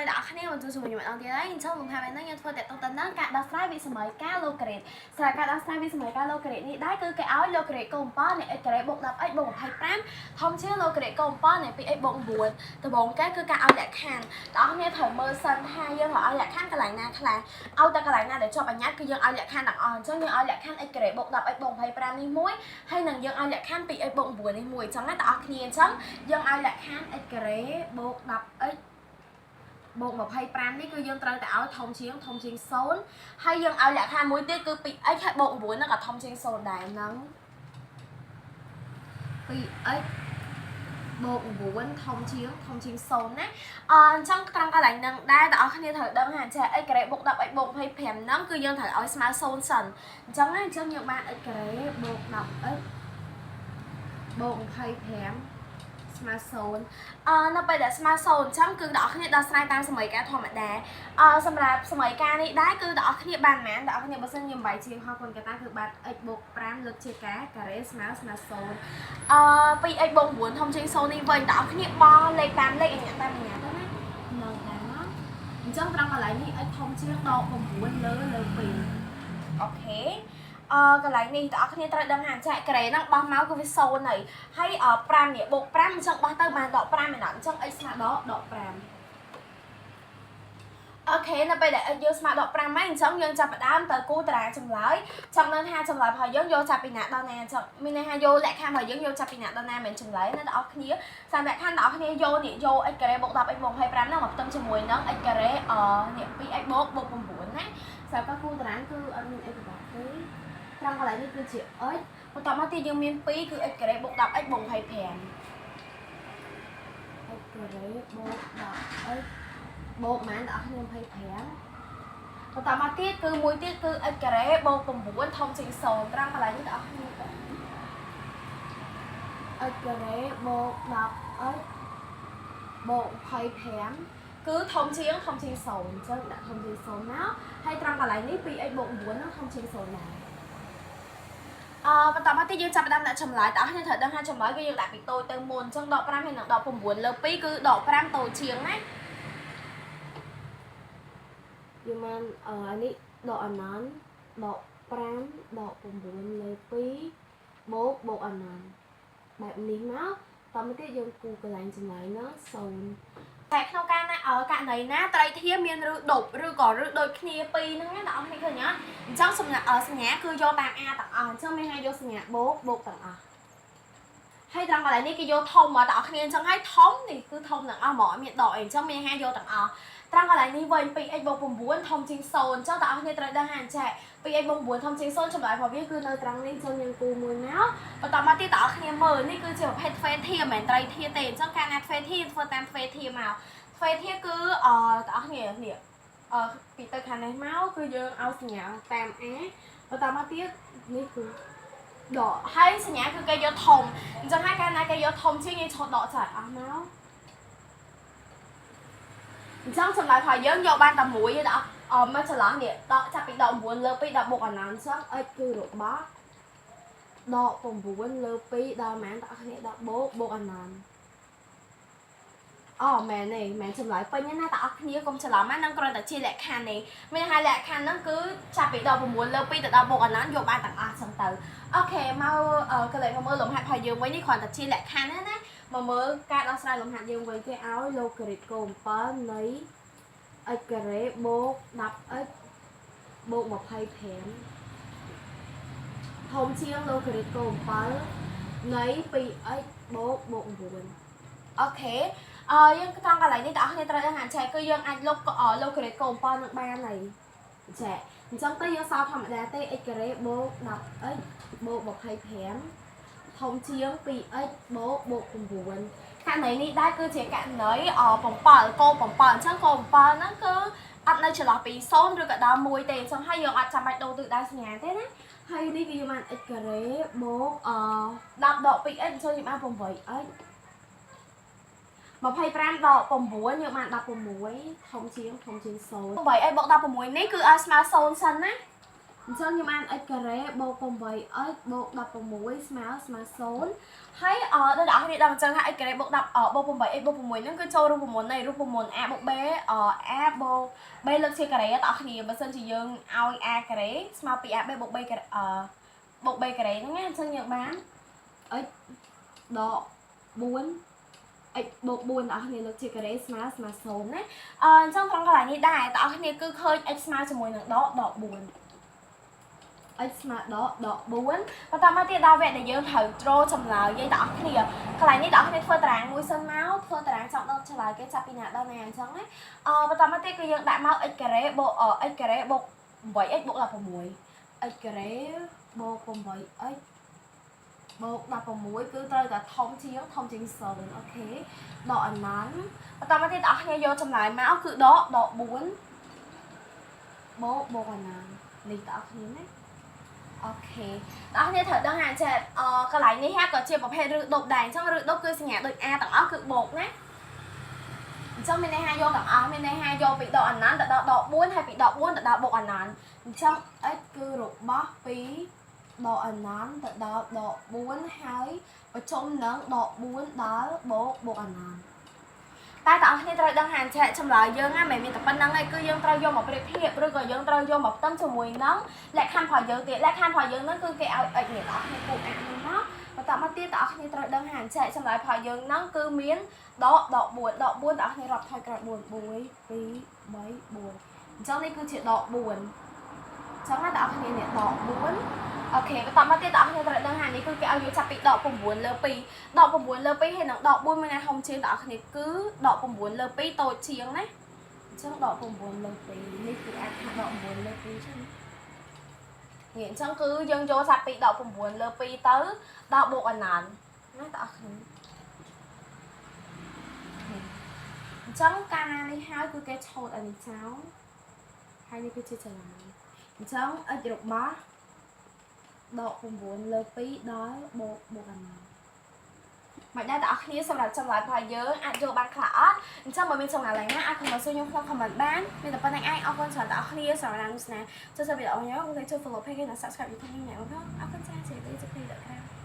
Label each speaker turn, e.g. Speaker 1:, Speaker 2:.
Speaker 1: អ្នកនរគ្នាមកជួបជាមួយខ្ញុំម្ដងទៀតហើយអញ្ចឹងលំហាត់នេះខ្ញុំធ្វើតទៅទៅនឹងការដោះស្រាយវិសម័យការឡូការ៉េតសម្រាប់ការដោះស្រាយវិសម័យការឡូការ៉េតនេះដែរគឺគេឲ្យឡូការ៉េតកូន7នៃ x ការ៉េបូក 10x បូក25ធំជាងឡូការ៉េតកូន7នៃ 2x បូក9ដំបូងគេគឺការឲ្យលក្ខខណ្ឌអ្នកនរគ្នាត្រូវមើលសិនថាយើងឲ្យលក្ខខណ្ឌកន្លែងណាខ្លះឲ្យតែកន្លែងណាដែលជាប់បញ្ញត្តិគឺយើងឲ្យលក្ខខណ្ឌទាំងអស់អញ្ចឹងយើងឲ្យលក្ខខណ្ឌ x ការ៉េបូក 10x បូក25នេះមួយហើយនឹងយើងឲ្យលក្ខខណ្ឌ 2x បូក9នេះមួយអញ្ចឹងណាអ្នកនរគ្នាអញ្ចឹងយើងឲ្យលក្ខខណ្ឌ x ការ៉េបូក 10x បូក25នេះគឺយើងត្រូវតែឲ្យធំជាងធំជាង0ហើយយើងឲ្យលក្ខខណ្ឌមួយទៀតគឺ 2x ហើយបូក9ហ្នឹងក៏ធំជាង0ដែរហ្នឹង 2x បូក9ធំជាងធំជាង0ណាអអញ្ចឹងត្រង់កន្លែងហ្នឹងដែរតើអស់គ្នាត្រូវដឹងថាចេះ x ការ៉េបូក 10x បូក25ហ្នឹងគឺយើងត្រូវឲ្យស្មើ0សិនអញ្ចឹងណាអញ្ចឹងយើងបាន x ការ៉េបូក 10x បូក25ស្មើ0អឺនៅពេលដែលស្មើ0អញ្ចឹងគឺអ្នកនរគ្នាដោះស្រាយតាមសមីការធម្មតាអឺសម្រាប់សមីការនេះដែរគឺអ្នកនរគ្នាបានប៉ុន្មានអ្នកនរគ្នាបើសិនយើងបាយជាងហោគុណកតាគឺបាន x បូក5លើកជាការការ៉េស្មើស្មើ0អឺ 2x បូក9ធំជាង0នេះវិញអ្នកនរគ្នាបោះលេខតាមលេខអញ្ញាតាមអញ្ញាទៅណានឹងដែរមកអញ្ចឹងត្រង់កន្លែងនេះ x ធំជាងដក9លើលើ2OK អឺកន្លែងនេះបងប្អូនត្រូវដឹងថាចែកការ៉េហ្នឹងបោះមកគឺវា0ហើយហើយ5នេះបូក5អញ្ចឹងបោះទៅបានដក5ឯណោះអញ្ចឹង x ស្មើដកដក5OK នៅពេលដែល x យើងស្មើដក5ហើយអញ្ចឹងយើងចាប់ផ្ដើមទៅគូតារាងចម្លើយចង់ដឹងថាចម្លើយរបស់យើងយកចាប់ពីណាដល់ណាអញ្ចឹងមានន័យថាយកលក្ខខណ្ឌរបស់យើងយកចាប់ពីណាដល់ណាមិនចម្លើយណាបងប្អូនតាមលក្ខខណ្ឌបងប្អូនយកនេះយក x ការ៉េបូក 10x បូក25ហ្នឹងមកផ្ទឹមជាមួយនឹង x ការ៉េអនេះ 2x បូកបូក9ណាសម្រាប់ការគូតារាងគឺអត់មានអីពិបាកទេត្រង់កន្លែងនេះគឺជា x បន្ទាប់មកទៀតយើងមាន2គឺ x ការ៉េបូក 10x បូក25 x ការ៉េបូក 10x បូកប៉ុន្មានដល់គ្នា25បន្តមកទៀតគឺមួយទៀតគឺ x ការ៉េបូក9ធំជាង0ត្រង់កន្លែងនេះដល់គ្នាទៅ x ការ៉េបូក 10x បូក25គឺធំជាងធំជាង0អញ្ចឹងដាក់ធំជាង0មកហើយត្រង់កន្លែងនេះ 2x បូក9ហ្នឹងធំជាង0ដែរអឺបន្តមកទៀតយើងចាប់ផ្ដើមដាក់ចម្លើយតើអ្នកត្រូវដឹងថាចម្លើយគឺយើងដាក់ពីតូចទៅមុនអញ្ចឹងដក5ហើយនឹងដក9លើ2គឺដក5តូចជាងណាយើងបានអឺអានេះដកអនន្តដក5ដក9លើ2បូកបូកអនន្តបែបនេះមកតមកទៀតយើងគូកន្លែងចម្លើយហ្នឹង0តែក្នុងការណាករណីណាត្រីធាមានឬដប់ឬក៏ឬដូចគ្នាពីរហ្នឹងណាអ្នកនរគ្នាឃើញអត់អញ្ចឹងសំណាសញ្ញាគឺយកតាម A ទាំងអស់អញ្ចឹងមានថាយកសញ្ញាបូកបូកទាំងអស់ហើយត្រង់កន្លែងនេះគេយកធំមកទាំងអស់គ្នាអញ្ចឹងហើយធំនេះគឺធំទាំងអស់ហ្មងអត់មានដកអីអញ្ចឹងមានថាយកទាំងអស់ត្រង់កន្លែងនេះវិញ 2x បូក9ធំជាង0អញ្ចឹងទាំងអស់គ្នាត្រូវដឹងថាអញ្ចេះ 2x បូក9ធំជាង0ចម្លើយរបស់វាគឺនៅត្រង់នេះអញ្ចឹងយើងគូមួយមកបន្តមកទៀតទាំងអស់គ្នាមើលនេះគឺជាប្រភេទទ្វេធាមិនមែនត្រីធាទេអញ្ចឹងកាលណាទ្វេធាធ្វើតាមទ្វេធាមកទ្វេធាគឺអឺទាំងអស់គ្នានេះអឺពីទៅខាងនេះមកគឺយើងឲ្យសញ្ញាតាម A បន្តមកទៀតនេះគឺដកហើយសញ្ញាគឺគេយកធំអញ្ចឹងហើយកាលណាគេយកធំជាងយើងឈប់ដកចាស់អស់មកអញ្ចឹងចម្លើយរបស់យើងយកបានតែមួយទេដល់អមកច្រឡោះនេះដកចាប់ពីដក9លើ2ដល់បូកអណន្តអញ្ចឹង x គឺរបស់ដក9លើ2ដល់ប៉ុន្មានដល់គ្នាដល់បូកបូកអណន្តអូមែនទេមែនចម្លើយពេញណាតើអស់គ្នាកុំច្រឡំណានឹងគ្រាន់តែជាលក្ខខណ្ឌនេះមានថាលក្ខខណ្ឌហ្នឹងគឺចាប់ពីដក9លើ2ទៅដល់បូកអណន្តយកបានទាំងអស់ចឹងទៅOK មកកន្លែងមកមើលលំហាត់របស់យើងវិញនេះគ្រាន់តែជាលក្ខខណ្ឌណាណាមកមើលការដោះស្រាយលំហាត់យើងវិញគេឲ្យឡូការ៉ិតកូន7នៃ x ការ៉េបូក 10x បូក25ធំជាងឡូការ៉ិតកូន7នៃ 2x បូកបូក9OK អឺយើងត្រង់កន្លែងនេះបងប្អូនត្រូវដឹងថាចែគឺយើងអាចលុបឡូការ៉ិតកូន7នឹងបានហើយចែអញ្ចឹងទៅយើងសល់ធម្មតាទេ x ការ៉េបូក 10x បូក25ធំជាង 2x បូកបូក9ករណីនេះដែរគឺជាករណី7កូ7អញ្ចឹងកូ7ហ្នឹងគឺអត់នៅចន្លោះពី0ឬក៏ដល់1ទេអញ្ចឹងហើយយើងអត់ចាំបាច់ដូរទិសដៅសញ្ញាទេណាហើយនេះគឺយើងបាន x ការ៉េបូកអ10ដក 2x អញ្ចឹងយើងបាន 8x 25ដក9យើងបាន16ធំជាងធំជាង0 8x បូក16នេះគឺឲ្យស្មើ0សិនណា អញ្ចឹងខ្ញុំអាន x ការ៉េបូក 8x បូក16ស្មើស្មើ0ហើយអដល់អ្នកនរដឹងអញ្ចឹងថា x ការ៉េបូក10បូក 8x បូក6ហ្នឹងគឺចូលរូបមន្តនៃរូបមន្ត a បូក b a បូក b លើកជាការ៉េបងប្អូនបើសិនជាយើងឲ្យ a ការ៉េស្មើ 2ab បូក b ការ៉េអបូក b ការ៉េហ្នឹងណាអញ្ចឹងយើងបាន x ដក4 x បូក4បងប្អូនលើកជាការ៉េស្មើស្មើ0ណាអអញ្ចឹងត្រង់កន្លែងនេះដែរបងប្អូនគឺឃើញ x ស្មើជាមួយនឹងដកដក4 x ស្មើដកដក4បន្តមកទៀតដល់វគ្គដែលយើងត្រូវត្រូចម្លើយយើងទាំងអស់គ្នាកន្លែងនេះទាំងអស់គ្នាធ្វើតារាងមួយសិនមកធ្វើតារាងចង់ដល់ចម្លើយគេចាប់ពីណាដល់ណាអញ្ចឹងណាអបន្តមកទៀតគឺយើងដាក់មក x ការ៉េបូក x ការ៉េបូក 8x បូក16 x ការ៉េបូក 8x បូក16គឺត្រូវតែធំជាងធំជាង0OK ដកអនន្តបន្តមកទៀតបងប្អូនយកចម្លើយមកគឺដកដក4បូកបូកអនន្តនេះបងប្អូនណាOK បងប្អូនត្រូវដឹងថាចេះអកន្លែងនេះហាក៏ជាប្រភេទឬដប់ដែរអញ្ចឹងឬដប់គឺសញ្ញាដូច A ទាំងអស់គឺបូកណាអញ្ចឹងមានន័យថាយកទាំងអស់មានន័យថាយកពីដកអនន្តទៅដល់ដក4ហើយពីដក4ទៅដល់បូកអនន្តអញ្ចឹង x គឺរបស់ពីដកអនន្តទៅដល់ដក4ហើយប្រជុំនឹងដក4ដល់បូកបូកអនន្តតែបងប្អូនត្រូវដឹងថាឆែកចម្លើយយើងណាមិនមែនមានតែប៉ុណ្្នឹងឯងគឺយើងត្រូវយកមកប្រៀបធៀបឬក៏យើងត្រូវយកមកផ្ទឹមជាមួយនឹងលក្ខខណ្ឌរបស់យើងទៀតលក្ខខណ្ឌរបស់យើងហ្នឹងគឺគេឲ្យ x នេះបងប្អូនគូអាហ្នឹងមកបន្តមកទៀតបងប្អូនត្រូវដឹងថាឆែកចម្លើយរបស់យើងហ្នឹងគឺមានដកដក4ដក4បងប្អូនរាប់ថយក្រោយ4 1 2 3 4អញ្ចឹងនេះគឺជាដក4អញ្ចឹងណាបងប្អូននេះដក4OK បន្តមកទៀតបងប្អូនត្រូវដឹងថានេះគឺគេឲ្យយកចាប់ពីដក9លើ2ដក9លើ2ហើយនឹងដក4មួយណាធំជាងបងប្អូនគឺដក9លើ2តូចជាងណាអញ្ចឹងដក9លើ2នេះគឺអាចថាដក9លើ2ចឹងនេះអញ្ចឹងគឺយើងយកចាប់ពីដក9លើ2ទៅដល់បូកអនន្តណាបងប្អូនអញ្ចឹងកាលណានេះហើយគឺគេឆូតអានេះចោលហើយនេះគឺជាចម្លើយអញ្ចឹង x របស់ដក9លើ2ដល់បូកបូកអនន្តមិនដែរបងប្អូនសម្រាប់ចម្លើយរបស់យើងអាចយកបានខ្លះអត់អញ្ចឹងបើមានចម្ងល់ឡើងណាអាច comment សួរខ្ញុំក្នុង comment បានមានតែប៉ុណ្្នឹងឯងអរគុណច្រើនបងប្អូនសម្រាប់ទស្សនាចូលវីដេអូខ្ញុំកុំភ្លេចចូល follow page និង subscribe YouTube ខ្ញុំអ្នកបងអរគុណចា៎ជម្រាបលាជួបគ្នាដល់ក្រោយ។